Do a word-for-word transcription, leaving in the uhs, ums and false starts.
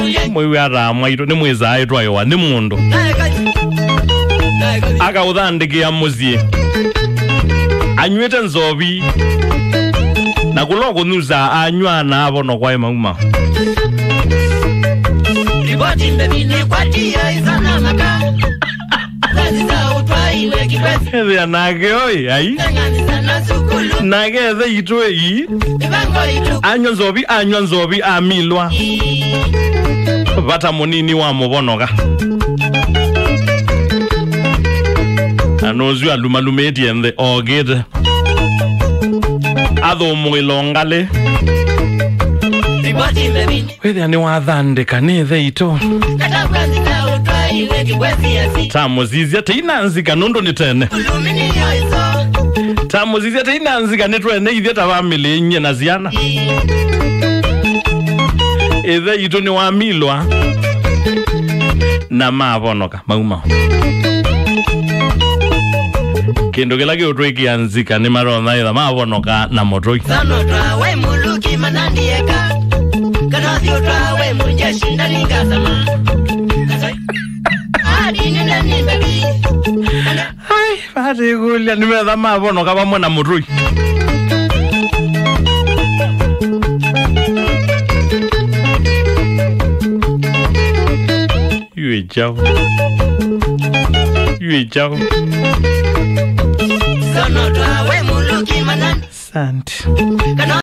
Mwĩw'a ata mwaitũ, nĩmwĩsaa ĩtwaĩwa nĩ mũndũ akaũthandĩkĩa mũsyĩ anyw'ĩte nzovi, na kũla ũkũnyusaa anyw'a na avonokwa ĩ mauma. Riboti mbevi nĩkwatie isana maka. Ethĩa nake oĩ, ai. Nake ethe itũ ĩi. Anywa nzovi, anywa nzovi, amilwa. Vata mũnini wa mũvonoka. Na nũsu alumalumĩtye nthĩ okĩte. Athũmũĩlo ngalĩ. Wĩthĩa nĩwathandĩka nĩ ĩthe itũ. Tamũsisya tĩina nzika nũndũ nĩ tene. Tamũsisya tĩina nzika nĩ twene ithyĩ ta vamĩlĩ inyie na syana. Ĩthe itũ nĩwamilwa na mavonoka mauma. Kĩndũ kĩla kĩũtwĩkĩa nzika nĩ maronya ĩtha mavonoka na mũtũi. Sana twawe muluki manandieka. Kana thiũ twawe munjeshi ndani ngasama. Adi nenda nimbebi. Ai, vati ĩkũlya nĩmetha mavonoka vamwe na mũtũi. Yue chao. Yue chao. Sana twawe muluki manandi. Asante. Kana